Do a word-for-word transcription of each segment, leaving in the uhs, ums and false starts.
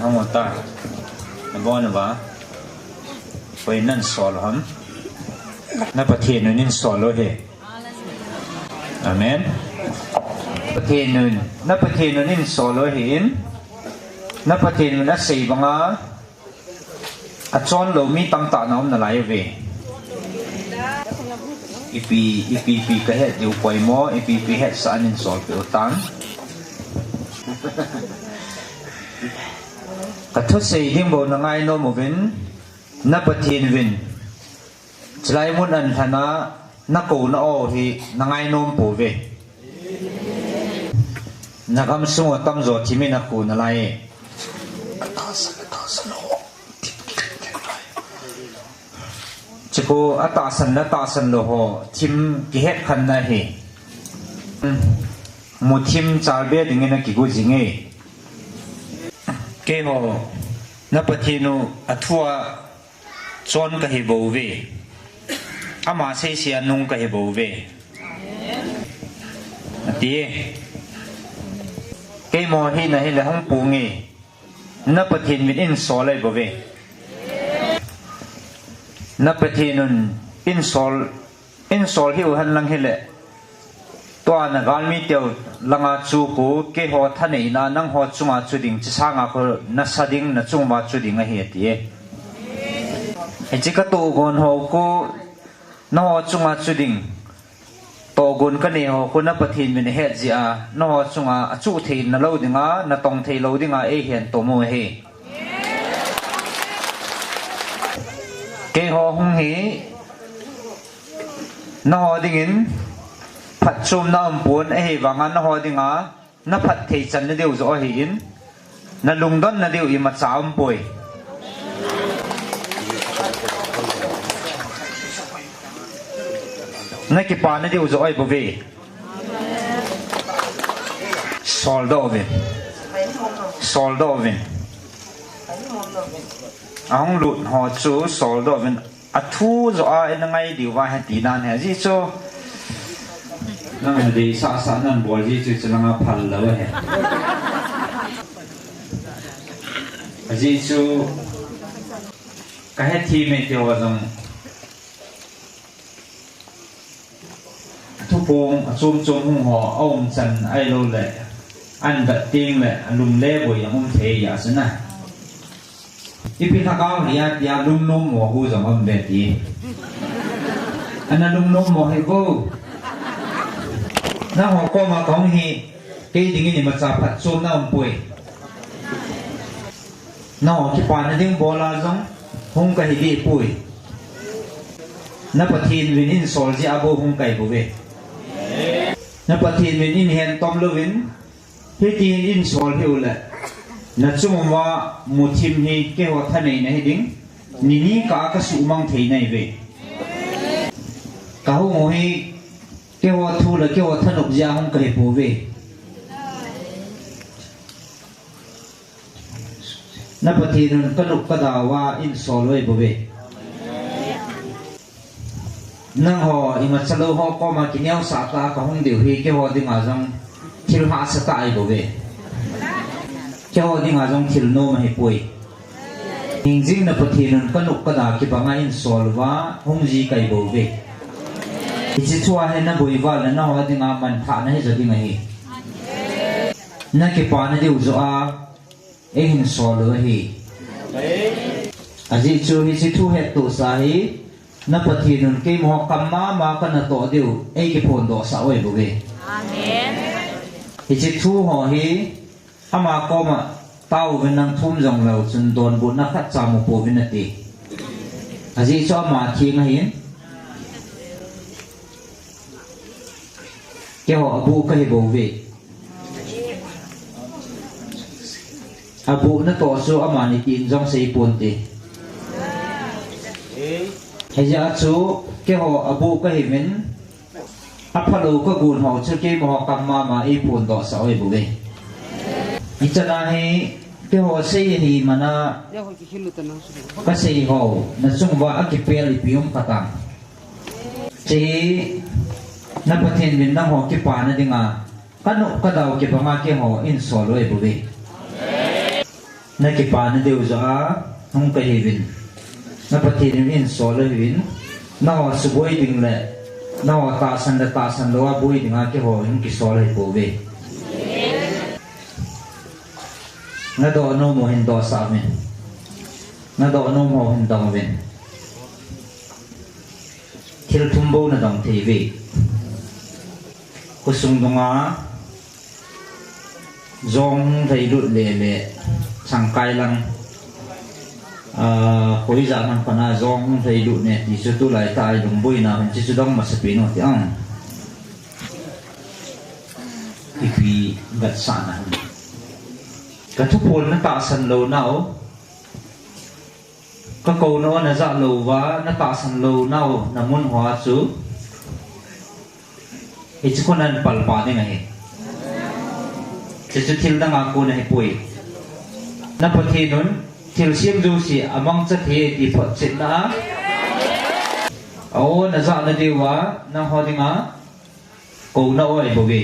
Hong ta. Na bon ba. Koi nan sol ham. Na Pathen un in sol o he. Amen. Pathen un, na Pathen un in sol o he in. Na Pathen un a sei banga. A chon lou mi tamtah na um nalai uve. Ipi, ipi, ipi ka het diu poimo, ipi, ipi hetsah in sol peh u tam. Ka thusei ding bou na ngainom uvin, na Pathen uvin. Chulai mun a lhana, na kouna o hi na ngainom pouve. Na gamsung a tamjo thim in a khu nalai. Chukhu a tahsan le tahsan lou ho thim kihet khan na hi. Mu thim chalbe dingin a kigu jing e. Keiho, na Pathen u a thu a chon ka hi bouve. Ama seisea nung ka hi bouve. Ati e. Keimo hi na hi le hung pung e. Na Pathen uvin in sol ahi bouve. Na Pathen un in sol, in sol hi u hen lang hi le. Tua na galmi teu langa chu khu keiho thaneina nangho chunga chu ding chi sanga khu na sa ding na chunga chu ding ahi ati e. Hichi ka togon ho khu nangho chunga chu ding. Togon ka nei ho khu na Pathen uvin het jia nangho chunga a chu thei na lou dinga, na tong thei lou dinga ei hen to mo he. Keiho hung hi, Nangho dingin phatchomna umpon, ahivanga nangho dinga na phatthei channa diu joh ahin, na lungdonna diu imacha umpoi. Na kipana diu joh ahi bouve. Soldoh uvin. Soldoh uvin. Ahung lut ho chu soldoh uvin. A thu joh a ina ngai diu va he ti dan he. Ajeh chu. Nang na deisah sah nan bol jeh chu chu langa phal lou he. Ajeh chu. Ka he thi me ti ho jong. Thupong a chom chom hung ho, a um chan ahilou le, an vet teng le, a lum le boi a um thei a chu na. Ipi lhagao hi a tia lungnom mo hu jong um ve ti. Ana lungnom mo hi vo. Nangho koma kahung hi, kei dingin imacha phatchomna umpoi. Nangho kipana ding bola jong hung kahi deh poi. Na Pathen uvin in sol jeh a bou hung kahi bouve. Na Pathen uvin in hen tom louvin, hitin in sol hiu le. Na chung uva muthim hi keiho thaneina hi ding. Nini kah a kasuhmang thei nahiuve. Kahung u hi keiho thu le keiho thanop jeh a hung kahi pouve. Na Pathen un kanop kadau a in sol u ahi bouve. Nangho imacha lou ho koma kineosah tah a kahung diu hi keiho dinga jong thil hahsa tah ahi bouve. Keiho dinga jong thil nom ahi poi. Hingjing na Pathen un kanop kada kibanga in sol uva hung ji kahi bouve. Hiche thua hi na boi uva le nangho dinga manthahna hi jo ding ahi. Na kipana diu joh a Eihin sol u ahi. Ajeh chu hiche thu hettohsa hi, na Pathen un keima ho kam mama kana toh diu, eikiphondohsah u ahi bouve. Amen. Hiche thu ho hi, ama koma taovin nang thum jong leu chun donbutna khatcha mu pouvin ati. Ajeh chu ama theng ahin. Keiho aboh kahi bouve. Aboh natoh chu amani tin jong sei ponte. Hijeh a chu keiho aboh kahiuvin, aphalou kagon ho chu keima ho kam mama eiphondohsah u ahi bouve. Hichana hi keiho sei ahi mana kasei ho, nachung uva akipel ipi um khat am. Hiche hi na Pathen uvin nangho kipana dinga, kanop kadau kibanga keiho in sol u ahi bouve. Na kipana deuh joh a hung kahiuvin, na Pathen in einsol ahiuvin, nangho suboi ding le nangho tahsan le tahsan lou a boi dinga keiho hung kisol ahipouve. Na dohnom u hin dosah uvin, na dohnom u hin dong uvin. Thil thum bou na dong thei uve. Khosung dunga jong hung lhailut le le changkai lang, ah, hoija nang pana jong hung lhailut ne ti chu tulai tah a i lungboina hin chi chu dong masapen u ti ang. Ipi vetsahna hin. Ka thuphon na tahsan louna u, ka kouna u na jah lou uva, na tahsan louna u na mun hoa chu, hichu khu nan palpeh ding ahi. Hichu thil dang a kon ahipoi. Na Pathen un thilsem jouse amangcha thei ti photchetna a, a u na jahna diuva nangho dinga kouna u ahibouve.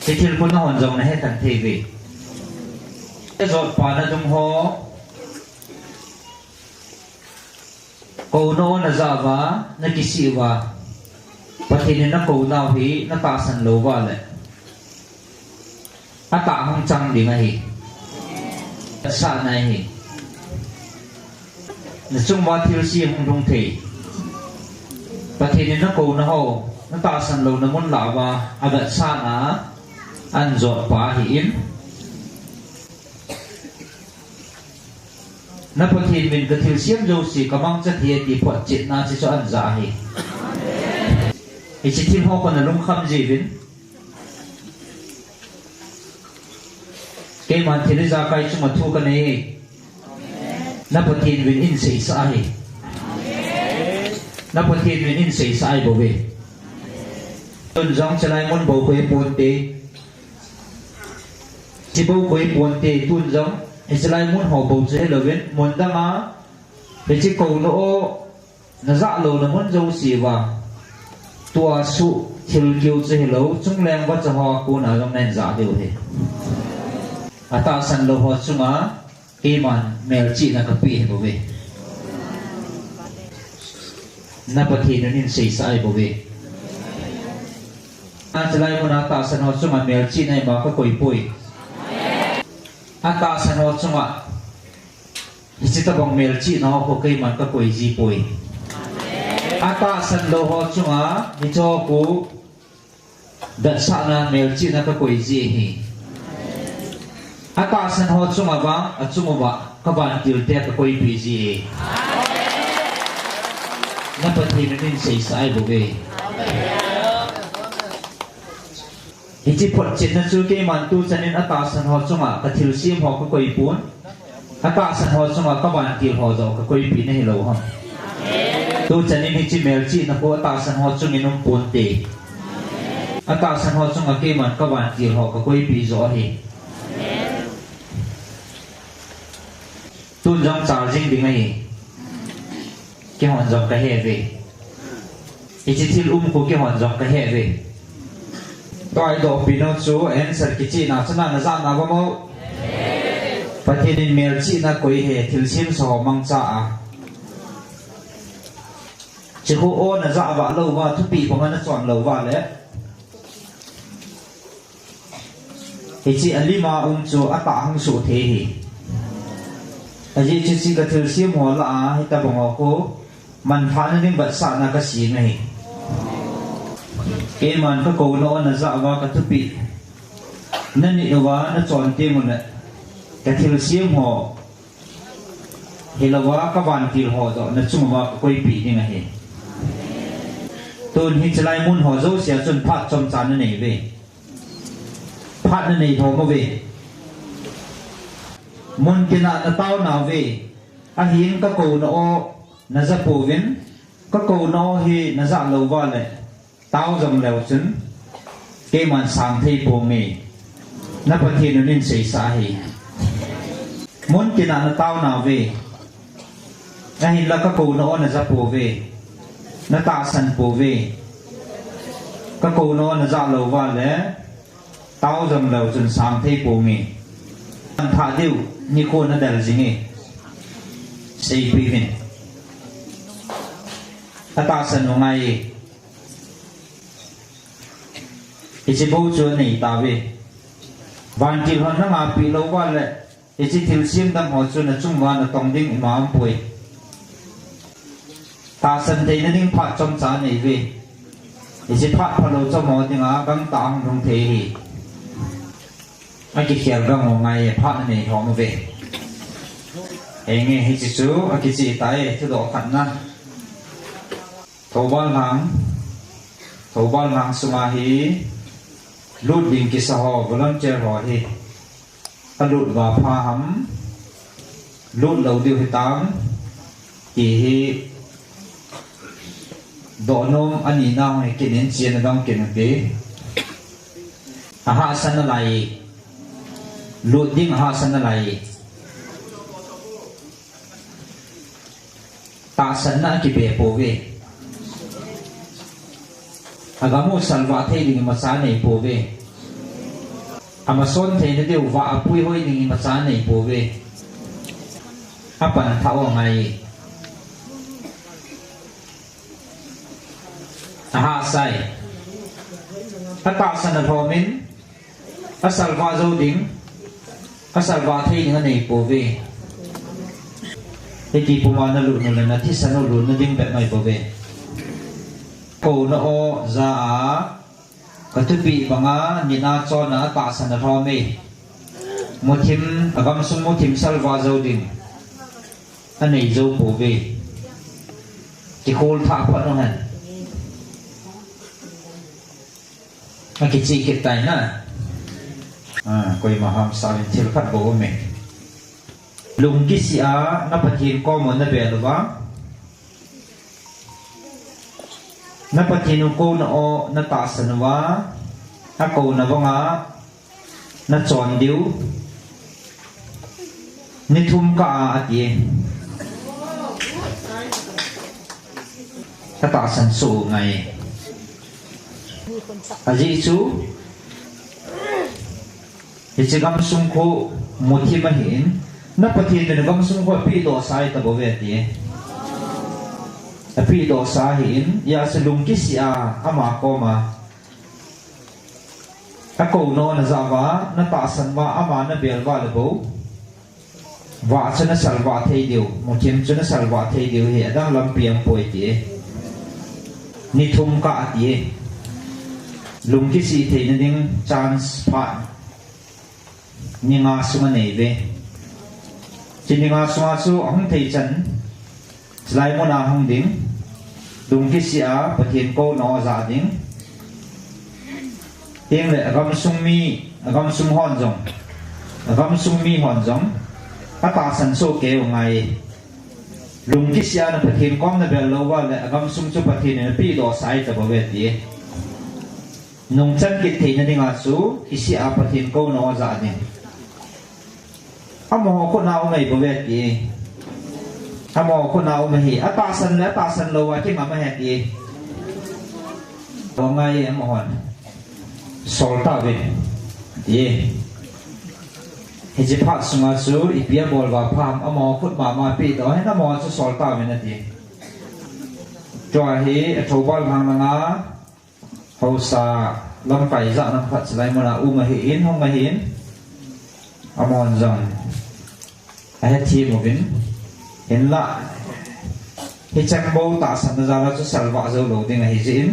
Hiche thil khu nanghon jong na hethan thei uve. Ajotpa na dung ho, kouna u na jah uva, na kisih uva, Pathen in na kouna u hi na tahsan lou uva le, atah hung chang ding ahi. Tahsan ahi. Na chung uva thilse hung lhung thei. Pathen in na kouna ho, na tahsan louna mun lah uva avetsahna a, an jotpa ahin. Na Pathen min ka thilsem jouse ka mangcha thei ti photchetna hiche chu an jah ahi. Hiche thil ho khu na lungkham jiuvin. Keiman thil ijakai chunga thu ka nei e. Na Pathen min in seisah ahi. Na Pathen min in seisah ahibouve. Tun jong chulai mun bou khu hi ponte. Hiche bou khu hi ponte, tun jong hiche lai mun ho bou chu hilouvin, mun dang a hiche kouna u na jah louna mun jouse uva, tua suh thil keu chu hilou, chungleng vacha ho a kona jong nan jah diu ahi. Atahsan lou ho chunga keiman melchihna ka peh ahibouve. Na Pathen un in seisah ahibouve. Hiche lai mun a tahsan ho chunga melchihna ima ka koi poi. Atahsan ho chunga hiche tobang melchihna ho khu keiman ka koi ji poi. Atahsan lou ho chunga hiche ho khu vetsahna melchihna ka koi ji ahi. Atahsan ho chunga vang, achung uva ka vantil te ka koipeh ji e. Na Pathen un in seisah ahibouve. Hiche photchetna chu keiman tuchan in atahsan ho chunga ka thilsem ho ka koi pon. Atahsan ho chunga ka vantil ho joh ka koipeh na hilou ham. Tuchan in hiche melchihna khu atahsan ho chungin um ponte. Atahsan ho chunga keiman ka vantil ho ka koipeh joh ahi. Tun jong chal jing ding ahi. Keihon jong ka he uve. Hiche thil um khu keihon jong ka he uve. Tua i dohpi nau chu answer kichihna chu na, na jah na uvam o. Pathen in melchihna koi e, thilsem sa ho mangcha a. Hiche khu o na jah vah lou uva, thupeh bang a na chon lou uva le, hiche a lim a um chu atah hung soh thei ahi. Ajeh chu hiche ka thilsem ho lah a hitobang ho khu manthahna ding vetsahna ka sem ahi. Keiman ka kouna u na jah uva, ka thupeh na nit uva na chon teng ule, ka thilsem ho hilouva ka vantil ho joh na chung uva ka koipeh ding ahi. Tun hiche lai mun ho jouse a chun phat chomcha na nei uve. Phat na nei lhom uve. Mun tina na tao nauve. Ahin ka kouna u na ja pouvin, ka kouna u hi na jah lou uva le, tao jom leu chun, keiman sang thei ponge. Na Pathen un in seisah ahi. Mun tina na tao nauve. Ahinla ka kouna u na ja pouve. Na tahsan pouve. Ka kouna u na jah lou uva le, tao jom leu chun sang thei ponge. Manthah diu, Nikho nadel jing e. Seipeh uvin. Atahsan u ngai e. Hiche bou chu anei tauve. Vantil hon nangapeh lou uva le, hiche thilsem dang ho chu nachung uva natong ding ima umpoi. Tahsan theina ding phat chomcha anei uve. Hiche phat phalou chom ho dinga gangtah a hung lhung thei ahi. Akikhel gang u ngai e, phat nanei lhom uve. Henge, hiche chu akicheh tai, thudoh khatna. Thoubal Lhang, Thoubal Lhang sunga hi lut ding kisa ho, volunteer ho hi alut uva pha ham, lut lou diu hitam, ti hi dohnom anina hung hi kit in, chena dong kit un te. Ahahsa nalai, lut ding ahahsa nalai. Tahsanna akibe pouve. Agam u salvah thei ding imacha anei pouve. Amason theina diu vah a puihoi ding imacha anei pouve. Apan thah u angai e. Ahahsa e. Atahsan alhom in, asalvah jou ding, asalvah thei ding anei pouve. Hiti puma nalut u le nathisan u lutna ding bep ahi bouve. Kouna aw ja a, kathupeh banga nina chonna atahsan alhom e. Muthim, agamsung muthim salvah jou ding anei jou pouve. Kikhol thah phat u hen. Akicheh kit tai na. Ah, koima hamsa uvin, thil khat bou aume. Lungkisih a na Pathen kom u nabel uva, na Pathen u kouna aw natahsan uva, akouna banga nachon diu ni thum kah a, ati e. Katahsan soh u ngai e. Ajeh chu, hiche gamsung khu muthim ahin, na Pathen in gamsung khu apehdohsa ahi tabouve, ati e. Apehdohsa ahin, hijeh chun lungkisih a ama koma akouna aw naja uva, natahsan uva, ama nabel uva le bou, vah chu nasalvah thei diu, muthim chu nasalvah thei diu ahi, adang lampi aumpoi, ati e. Ni thum kah, ati e. Lungkisih theina ding chance phat ni nga sung anei uve. Hiche ni nga sunga chu ahung thei chan, chulai muna hung ding, lungkisih a Pathen kouna aw aja ding. Tengle agamsung mi, agamsung hon jong, agamsung mi hon jong atahsan soh kei u ngai e. Lungkisih a na Pathen kom nabel lou uva le agamsung chu Pathen in apehdohsa ahi tabouve, ati e. Nungchan kit theina dinga chu kisih a Pathen kouna aw aja ding. Amaho khut na um ahi bouve, ati e. Amaho khut na um ahi. Atahsan le atahsan lou a kingam ahi, ati e. Tua ngai e, amahon sol tauvin, ati e. Hiche phat sunga chu ipi abol uva pha ham, amaho khut mama apehdoh ahin, amaho chu sol tauvin, ati e. Tua hi Thoubal Lhang langa haosa lamkai jat nam khat chulai muna um ahin, hung ahin, amahon jong ahethem uvin, hinla hicheng bou tahsanna jal a chu salvah jou lou ding ahi jeh in,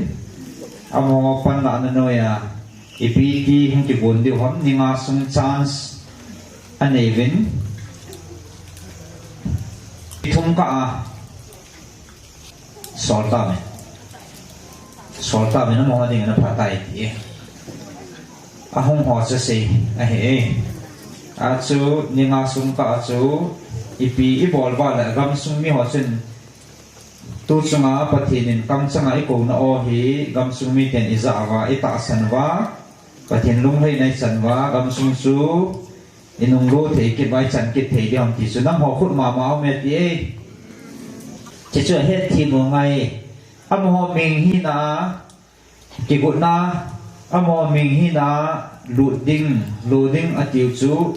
amaho panlahna noiya ipi ti hung kigon diu ham, ni nga sung chance anei uvin, ni thum kah a sol tauvin, sol tauvin, amaho dingin aphatai, ati e. Ahung ho chu asei ahi e. Achu ni nga sung kah a chu ipi ibol uva le agamsung miho chun, tu chunga Pathen in kamchanga ikouna aw hi gamsung miten ija uva, itahsan uva, Pathen lunglhaina ichan uva, gamsung chu inunglut thei kit uva, ichan kit thei diu ham ti chu nangho khut mama aume, ati e. Hiche chu ahethem u ngai e. Amaho ming hina a kigotna, amaho ming hina a lut ding, lut ding atiu chu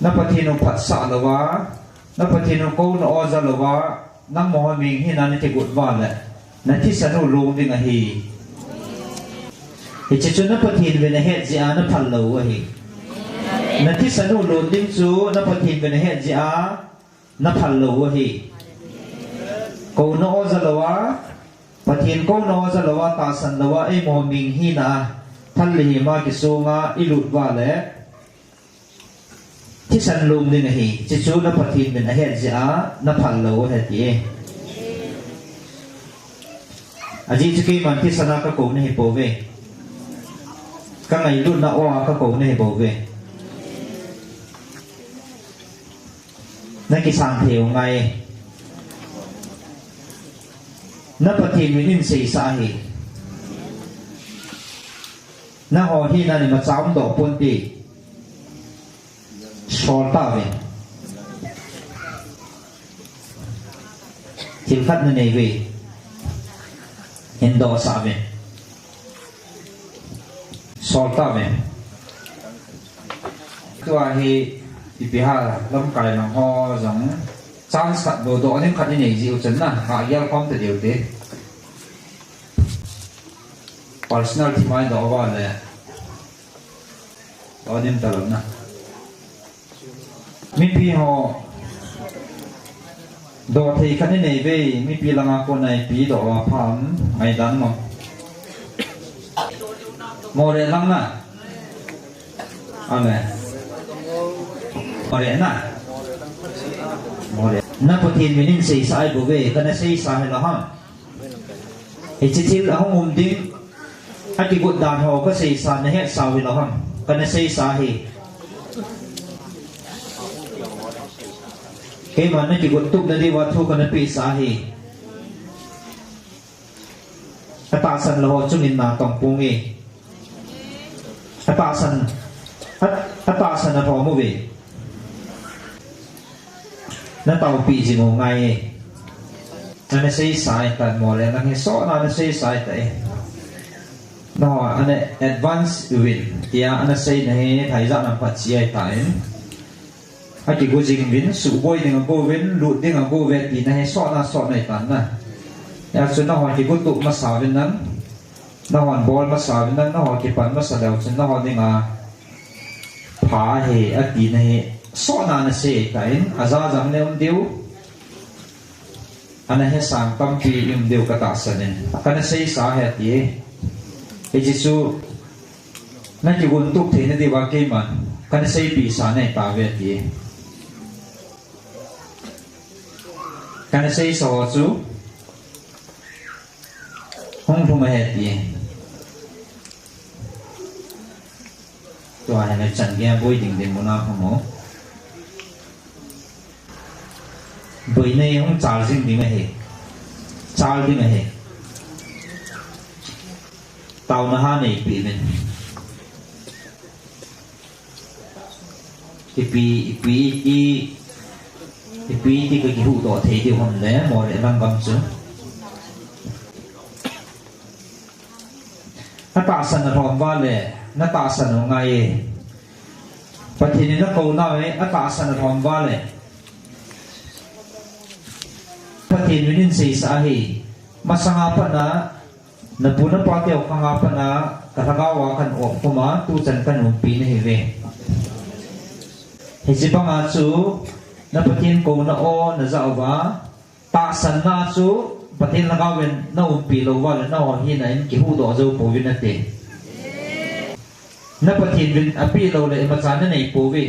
Na Pathen u phatsah louva, na Pathen u kouna aw ja louva, nangma ho meng hina na kigot uva le, na thisan u long ding ahi. Hiche chu na Pathen uvin ahet jeh a na phal lou u ahi. Na thisan u long ding chu na Pathen uvin ahet jeh a na phal lou u ahi. Kouna aw ja louva, Pathen kouna aw ja louva, tahsan louva, eima ho meng hina a, thal le hema kisonga i lut uva le, thisan long ding ahi, hiche chu na Pathen uvin ahet jeh a na phal lou u ahi ati e. Ajeh chu keiman thisan a ka kou nahi pouve. Ka ngailutna aw a ka kou nahi pouve. Na kisan thei u ngai. Na Pathen uvin in seisah ahi. Nangho hina a imacha umdoh ponte. Sol tauvin. Thil khat na nei uve. Hin dohsah uvin. Sol tauvin. Tua hi ipi ham, lamkai lang ho jong chance khat bou, doh ding khat i nei jeh u chun na, ngah gel khom ta diu te. Personal thim a i doh uva le, doh ding talou na. Mipi ho, doh thei khat i nei uve, mipi langa kona ipi doh uva pha ham, ngaidan mo. Moreh lang na. Amen. Moreh na. Moreh. Na Pathen uvin in seisah ahi bouve, kana seisah hilou ham. Hiche thil ahung um ding, akigot dan ho ka seisa, na hetsa u hilou ham. Kana seisa ahi. Keiman na kigot tupna diuva thu kana pehsa ahi. Atahsan lou ho chungin na tong ponge. Atahsan, a, atahsan alhom uve. Na taopi jing u ngai e. Ana seisa ahitai, Moreh lang hi sotna ana seisa ahitai. Nangho ana advance uvin, tia ana seina hi thaijat nam khat chi ahitai. Akigo jing uvin, suboi ding ago uvin, lut ding ago uve tina hi sotna sotna ahitan na. Hijeh chun nangho kigo tup masa uvin lang, nangho bol masa uvin lang, nangho kipan masa leu chun nangho dinga pha ahi atina hi sotna ana sei ahitan, aja jang le um diu. Ana hesang tampi i um diu ka tahsan in. Kana seisa ahi ati. Hiche chu na kigon tup theina diuva keiman kana seipeh sa nahi tauve ati. Kana seisa ho chu hung lhung ahi ati. Tua hi na chan gei a boi ding ding mun a hung u. Boina hi hung chal jing ding ahi. Chal ding ahi. Taona ha neipeh uvin. Ipi, ipi, i, ipi ti ka kihuhdoh thei diu ham le, Moreh lang gam chu. Na tahsan alhom uva le, na tahsan u ngai e. Pathen in na kou nau hi, atahsan alhom uva le, Pathen uvin in seisa ahi. Masanga pat na, na pu na pa teu khanga pat na, ka lhagao a kan op khum a, tuchan kan umpi nahiuve. Hiche banga chu, na Pathen kouna aw na ja uva, tahsanna chu Pathen lhagao in na umpi lou uva le, nangho hina in kihuhdoh jou pouvin nate. Na Pathen uvin apeh lou le, imacha na nei pouve.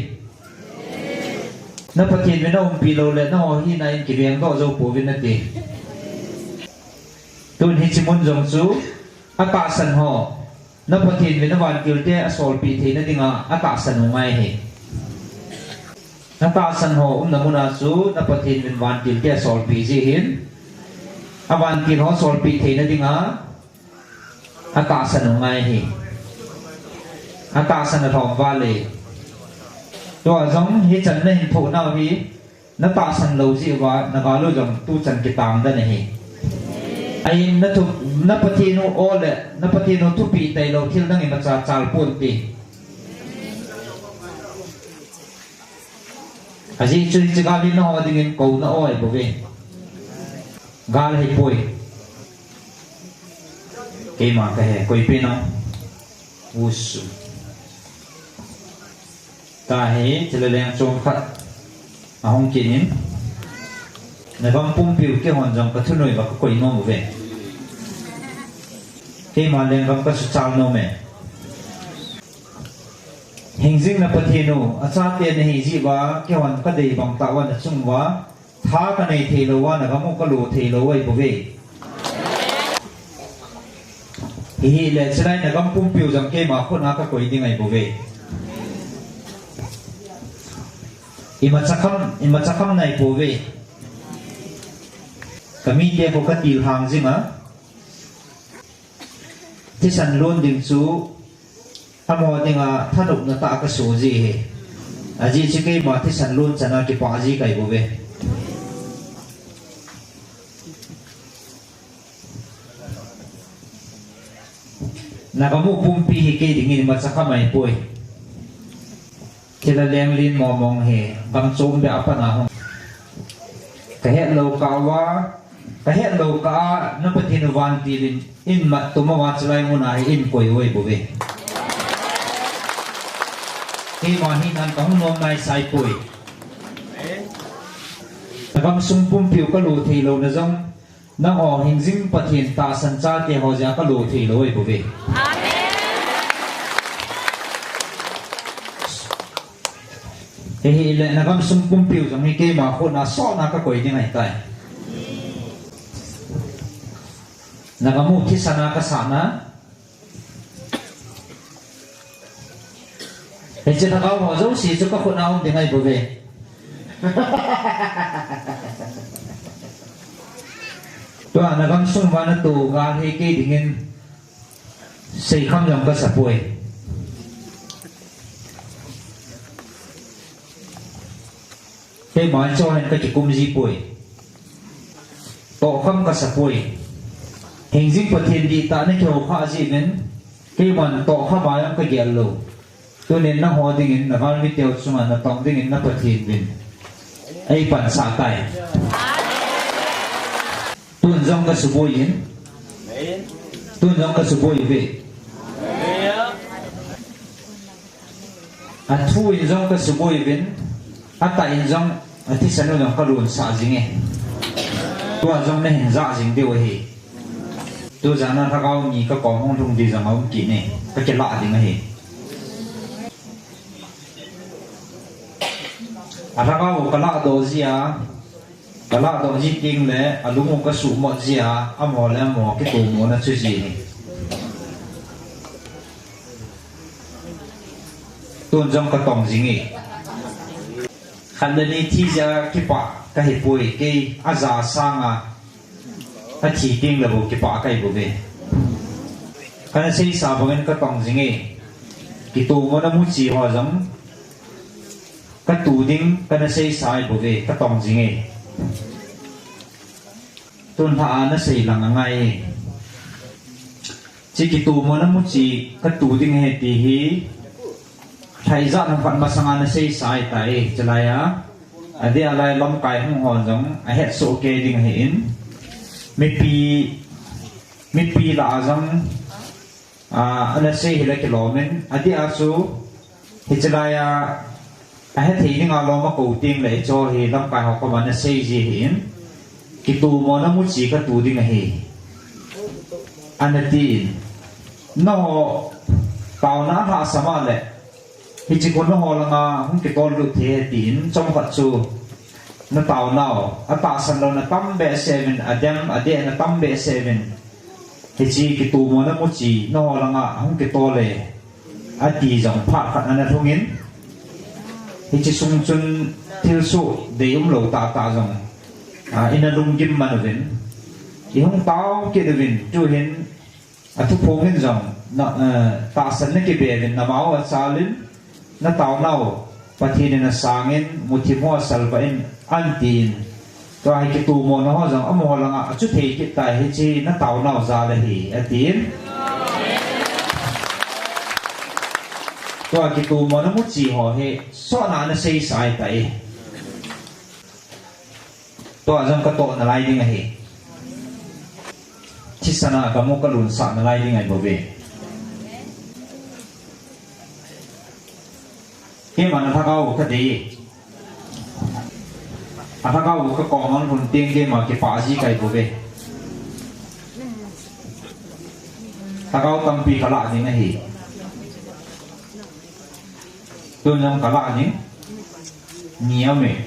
Na Pathen uvin na umpi lou le, nangho hina in kivengdoh jou pouvin nate. Tun hiche mun jong chu, atahsan ho, na Pathen uvin na vantil te asolpeh theina dinga atahsan u ngai ahi. Atahsan ho umna muna chu na Pathen uvin vantil te asolpeh jeh hin, avantil ho solpeh theina dinga atahsan u ngai ahi. Atahsan alhom uva le. Tua jong hichan na hin thoh nau hi, na tahsan lou jeh uva, na gal u jong tuchan kitang den ahi. Ahin na thu, na Pathen u aw le, na Pathen u thupeh tailou thil dang imacha chal ponte. Ajeh chu hiche gal hi nangho dingin kouna ahi bouve. Gal ahipoi. Keima kahe, koipen ham? Usu. Tahi, thilha leng chom khat ahung kit in, nagam pumpiu keihon jong kathunoi uva kakoi nom uve. Keima lenggam kasuchal nom e. Hingjing na Pathen u, achate nahi jeh uva, keihon kadei bang tah uva nachung uva tha kanei thei lou uva, nagam u kalo thei lou ahi bouve. Hihile, chulai nagam pumpiu jong keima khut a kakoi ding ahi bouve. Imacha kham, imacha kham nahi pouve. Kamite khu katilhang jing a. Thisan lon ding chu amaho dinga thanopna tah kasoh ji ahi. Ajeh chu keima thisan lon chan a kipah ji kahi bouve. Nagam u pumpi hi kei dingin imacha kham ahipoi. Thilha leng len mong mong hi, gam chom beh a pat a hung. Kahet lou kah uva, kahet lou kah a, na Pathen u vantil in, in mat tum uva chulai mun a hi in koi u ahi bouve. Keima hin an kahung nom nai sai poi. Nagam sung pumpiu kalo thei louna jong, nangho hingjing Pathen tahsan chate ho jeh a kalo thei lou ahi bouve. Hihile, nagam sung pumpiu jong hi keima khut a sotna kakoi ding ahitai. Nagam u thisan a kasahna. Hiche lhagao ho jouse chu kakhut a um ding ahi bouve. Tua nagam sung uva nato gal hi kei dingin seikham jong kasapoi. Keima chon hin kakikum jipoi. Tohkham kasapoi. Hingjing Pathen dihtah nakihoukhah jeh uvin, keiman tohkham a jong kagel lou. Tunin nangho dingin, nagalmi teu chunga natong dingin na Pathen uvin eipansah tai. Tun jong kasuboi in. Tun jong kasuboi uve. Athu in jong kasuboi uvin, atah in jong, athisan u jong kalonsah jing e. Tua jong nahin jah jing diu ahi. Tujan a lhagao ni kakom hung lhung ding jong aum kit e, kakilah ding ahi. Alhagao u kalahdoh jia, kalahdoh ji tengle, alung u kasuhmot jia, amaho le amaho kitomona chu ji ahi. Tun jong katong jing e. Khat le ni thi jeh a kipah kahipoi, kei aja sanga athi tengle bou kipah kahi bouve. Kana seisa bangin katong jing e. Kitomona muchi ho jong katu ding kana seisa ahi bouve, katong jing e. Tun lha a nasei lang angai e. Hiche kitomona muchi katu ding ahi ti hi, lha ijat ham khat masanga naseisa ahitai, chulai a, adeh a lai lamkai hung hon jong ahetsoh kei ding ahin, mipi, mipi lah a jong, a, anasei hile kilom in, adeh a chu, hiche lai a, ahethei dinga lom akou tengle hicheho hi lamkai ho koma nasei ji ahin, kitomona muchi katu ding ahi, anatin, nangho taona alhahsam a le, hiche khu nangho langa hung kitollut thei ahi tin, chomkhat chu nataonau, atahsan louna tam behseh uvin, adem, adehna tam behseh uvin, hiche kitomona muchi nangho langa hung kitol e, ati jong phat khat ana lhungin, hiche sung chun thilsoh deium lou tahtah jong, a, ina lunggim man uvin, ihung tao kit uvin, tuhin, athuphong in jong, na, eh, tahsan nakibe uvin, namao achalin, nataonau, Pathen in asangin, muthim ho asalvah in, antin, tua hi kitomona ho jong, amaho langa achuthei kit tai, hiche nataonau jal ahi, atin. Tua kitomona muchi ho hi, sotna naseisa ahitai. Tua jong katoh nalai ding ahi. Thisan a kamu kalunsah nalai ding ahi bouve. Keiman alhagao kadei. Alhagao kakom a hung lhun teng keima kipah ji kahi bouve. Lhagao tampi kalah ding ahi. Tun jong kalah ding. Ni aume.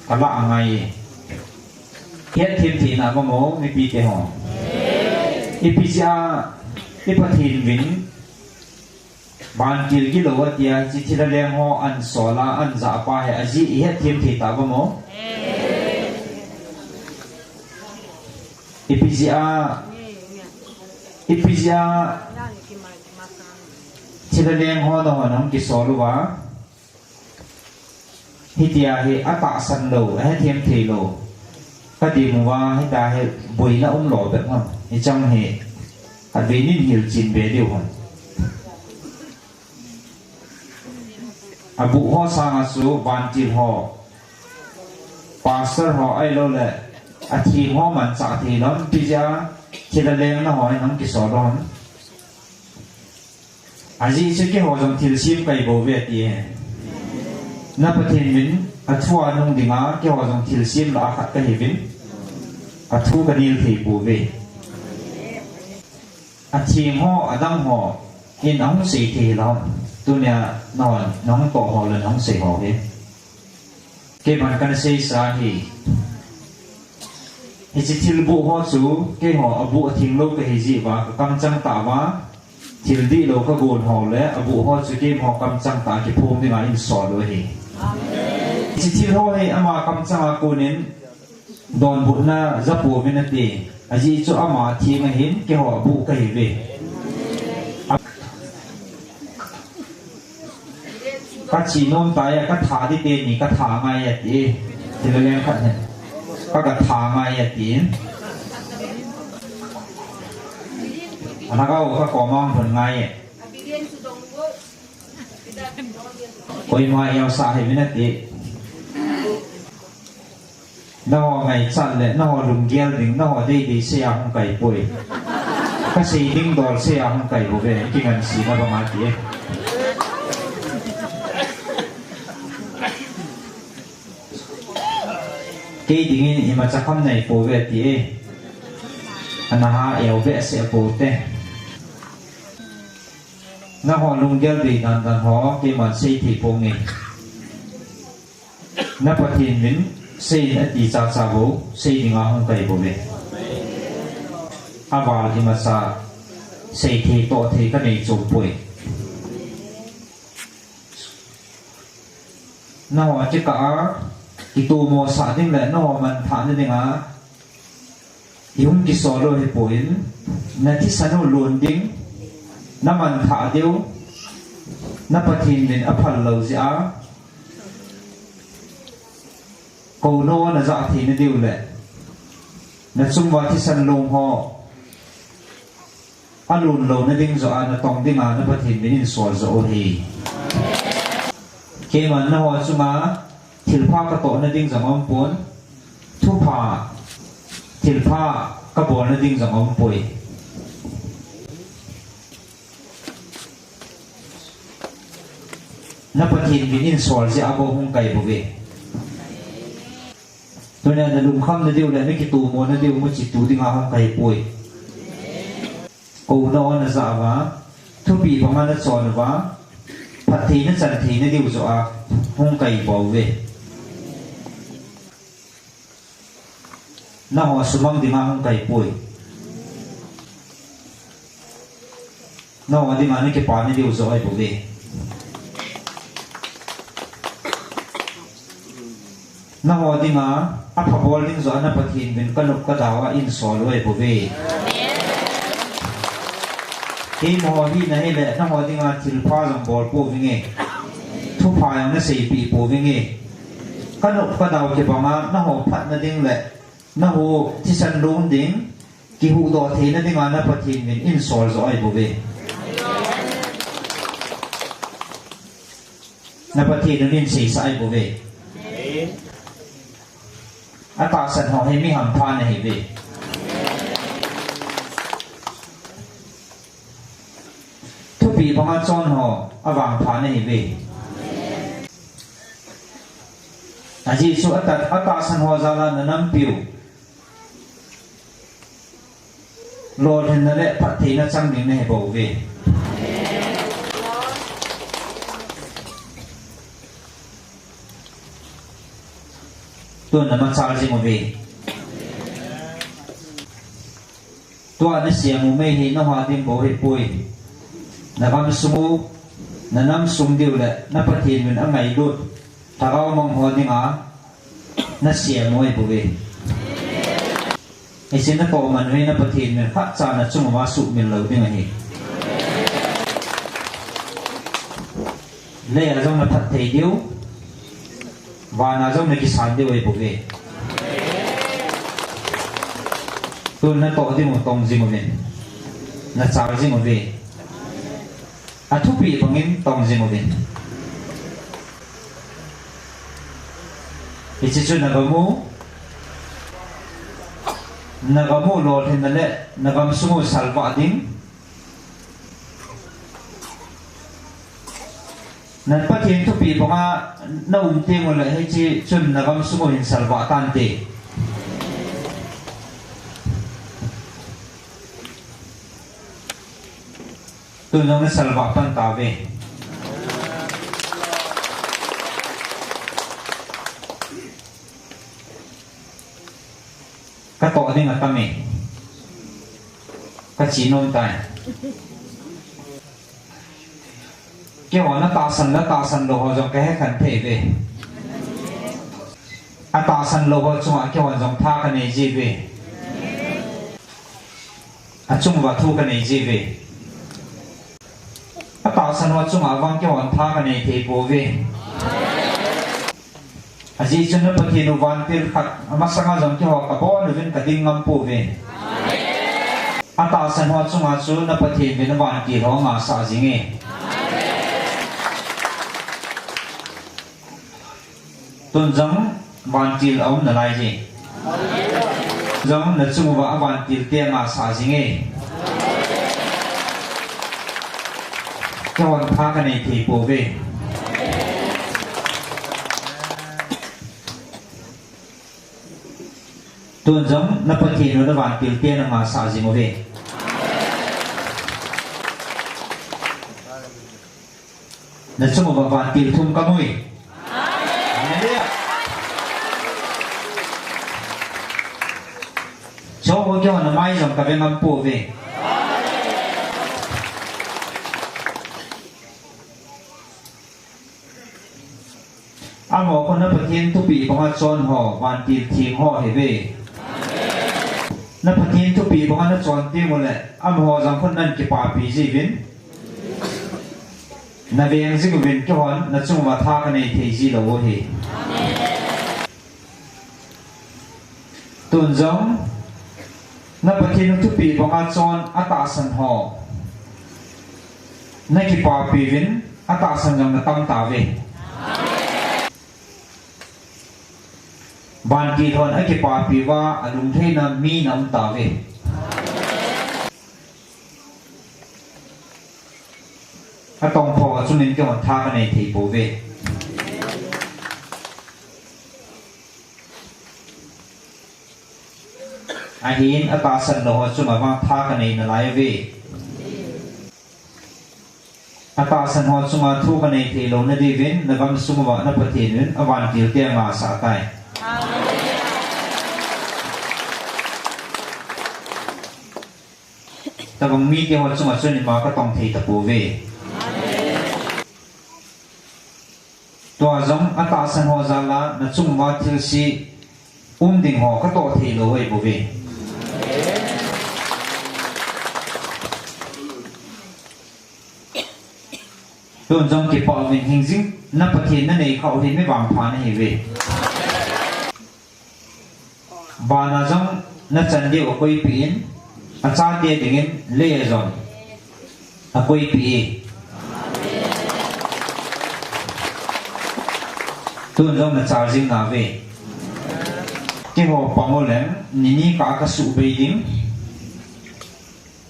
Kalah angai e. Hetthem theina aumo, mipite ho. Ipi jeh a, i Pathen vin, vantil gilou atia, hiche thilha leng ho ahin sol a, ahin jah pa hi, ajeh i hetthem thei tauvam? Ipi jeh a, ipi jeh a, thilha leng ho nahon ahung kisol uva, hitia hi atahsan lou, ahetthem thei lou, kadim uva, hitia hi boina umlou bep ham. Hiche hi, khatvei nin hilchen be diu ham. Abuh ho sanga chu, vantil ho, pastor ho ahilouleh, atheng ho manchah thei lou ham, ipi jeh a, thilha leng nahon ahung kisol u ham. Ajeh chu keiho jong thilsem kahi bouve ati e. Na Pathen vin, athu a nung dinga, keiho jong thilsem lah a khat kahiuvin. Athu kanel thei pouve. Atheng ho, adang ho, in ahung sei thei lou ham. Tunia, nahon, nahung toh ho le nahung sei ho hi. Keiman kana seisa hi. Hiche thilboh ho chu, keiho abuh atheng lou kahi jeh uva, kakamchang tah uva, thil dihlou kagon ho le, abuh ho chu keiho kamchang tah a kiphong dinga eihin sol u ahi. Hiche thil ho hi ama kamchang a konin, donbutna japouvin ati. Ajeh chu ama atheng ahin, keiho abuh kahiuve. Kache nom tai, katha ding teni, katha ngai ati. Thilha leng khat hin. Ka, katha ngai atin. Alhagao kakom a hung lhun ngai e. Koima eosah hih uvin ati. Nangho ngaichat le, nangho lunggel ding, nangho deidei sei a hung kahi poi. Kasei ding dol sei a hung kahi bouve, kingansena banga ati e. Kei dingin imacha kham nei pouve ati e. Ana ha eo behseh poute. Nangho lunggel dei dandan ho, keiman sei thei ponge. Na Pathen min seiyin ati chacha bou, sei dinga hung kahi bouve. Aval imacha sei thei toh thei kanei chom poi. Nangho kikah a, kitomosah ding le nangho manthahna dinga, ihung kisol u ahipoi, na thisan u lon ding, na manthah diu, na Pathen min aphal lou jeh a, kouno na jah theina diu le, na chung uva thisan long ho alon louna ding joh a na tong dinga na Pathen min in sol joh u ahi. Keiman nangho chunga thilpha katohna ding jong aumpon, thupha, thilpha kabolna ding jong aumpoi. Na Pathen min in sol jeh a bou hung kahi bouve. Tunia na lungkhamna diu le na kitomona diu muchi tu dinga hung kahi poi. Kouno na jah uva, thupeh banga na chon uva, phatthei na chan theina diu joh a hung kahi bouve. Nangho sumang dinga hung kahi poi. Nangho dinga na kipana diu joh ahi bouve. Nangho dinga apha bol ding joh a na Pathen min kanop kadao a in sol u ahi bouve. Keiho hina hile nangho dinga thilpha jong bol pouvinge. Thupha jong na seipeh pouvinge. Kanop kadao kibanga nangho phatna ding le nangho thisan long ding, kihuhdoh theina dinga na Pathen min in sol joh ahi bouve. Na Pathen un in seisah ahi bouve. Atahsan ho hi mi hampha ana hiuve. Thupeh banga chon ho avangpha ana hiuve. Ajeh chu ata, atahsan ho jal a nanampiu lolhinna le phattheina chang ding nahi bouve. Tun namachal jing uve. Tua nasem u mei hi naha ding bou hipoi. Nagamsung u, nanamsung diu le na Pathen min angailut lhagao mang ho dinga nasem u ahibouve. Hiche natoh man u hi na Pathen min khatcha nachung uva suhmil lou ding ahi. Lei a jong naphatthei diu, van a jong nakisan diu ahibouve. Tun natoh ding u tong jing uvin, nachal jing uve. Athupeh bangin tong jing uvin. Hiche chu nagam u, nagam u lolhinna le nagamsung u salvah ding. Na Pathen thupeh banga naum teng ule hiche chun nagamsung u hin salvah tante. Tun jong nasalvah pan tauve. Katoh ding atam e. Kache nom tai. Keihon atahsan le atahsan lou ho jong kahekhen thei uve. Atahsan lou ho chunga keihon jong tha kanei jiuve. Achung uva thu kanei jiuve. Atahsan ho chunga vang keihon tha kanei thei pouve. Ajeh chu na Pathen u vantil khat, amasanga jong keiho kabon uvin kading ngam pouve. Atahsan ho chunga chu na Pathen uvin vantil ho angasah jinge. Tun jong vantil aum nalai je. Jong nachung uva avantil te angasah jinge. Keihon tha kanei thei pouve. Tun jong na Pathen u na vantil te angasah jing uve. Nachung uva vantil thum kamu e. Hallelujah. Chom ho keihon amai jong kave ngam pouve. Amaho khu na Pathen thupeh banga chon ho, vantil theng ho ahiuve. Na Pathen thupeh banga nachon teng ule, amaho jong khu nakipapi jiuvin. Naveng jing uvin keihon nachung uva tha kanei thei jilou u ahi. Tun jong na Pathen u thupeh banga chon atahsan ho nakipapi uvin, atahsan jong natam tauve. Vantil hon akipapi uva alungtheina mi naum tauve. Atongpho a chungin keihon tha kanei thei pouve. Ahin atahsan lou ho chunga vang tha kanei nalai uve. Atahsan ho chunga thu kanei thei louna diuvin, nagamsung uva na Pathen uvin avantil te angasah tai. Tobang mite ho chunga chun ima katong thei tapouve. Tua jong atahsan ho jal a nachung uva thilse um ding ho katoh thei lou ahibouve. Tun jong kipah uvin hingjing na Pathen nanei khah u hi mi vangpha nahiuve. Vana jong nachan diu akoipeh in, achate dingin lei a jong akoipeh e. Tun jong nachal jing nauve. Keiho pang uleng, nini ka kasuh bei ding,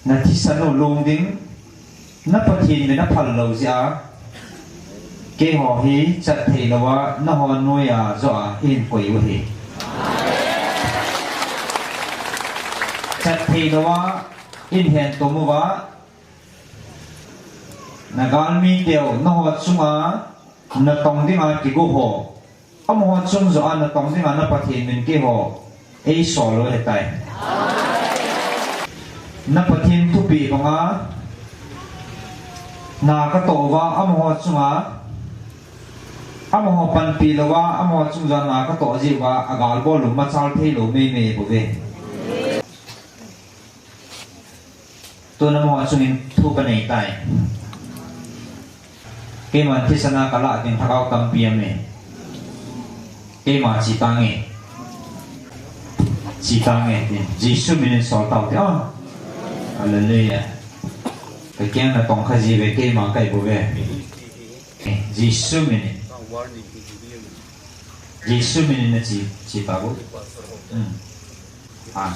na thisan u lung ding, na Pathen min aphal lou jeh a, keiho hi chat thei lou a, nahon noiya joh a hin koi u ahi. Chat thei lou a, in hen tum uva, na galmi teu, nahon chunga, na tong dinga kigo ho. Amaho chung joh a na tong dinga na Pathen min keiho ei sol u ahitai. Na Pathen thupeh banga na katoh uva amaho chunga, amaho panpi louva amaho chung joh a na katoh jeh uva agal bol u machal thei lou meimei bou ve. Tuna mo chungin thu kanei tai. Keiman thisan a kalah ding thagau tampi aume. Keima chi tange. Chi tange. Jesu minin sol tau te. Oh. Hallelujah. Ka kiang na tong kha ji ve keima kai bou ve. Jesu minin. Jesu minin na chi, chi ta bou. Hmm. A.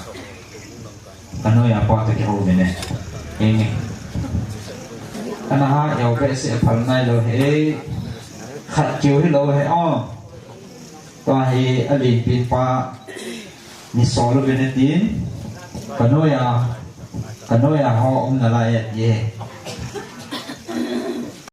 Ka noiya pa toh kihou vin e. Enge. Kana ha eo be se phal nai lou he. Khat keu hilou he o. Tua hi alinpi pa ni sol vin e tin. Ka noiya, ka noiya ho um nalai e ti he.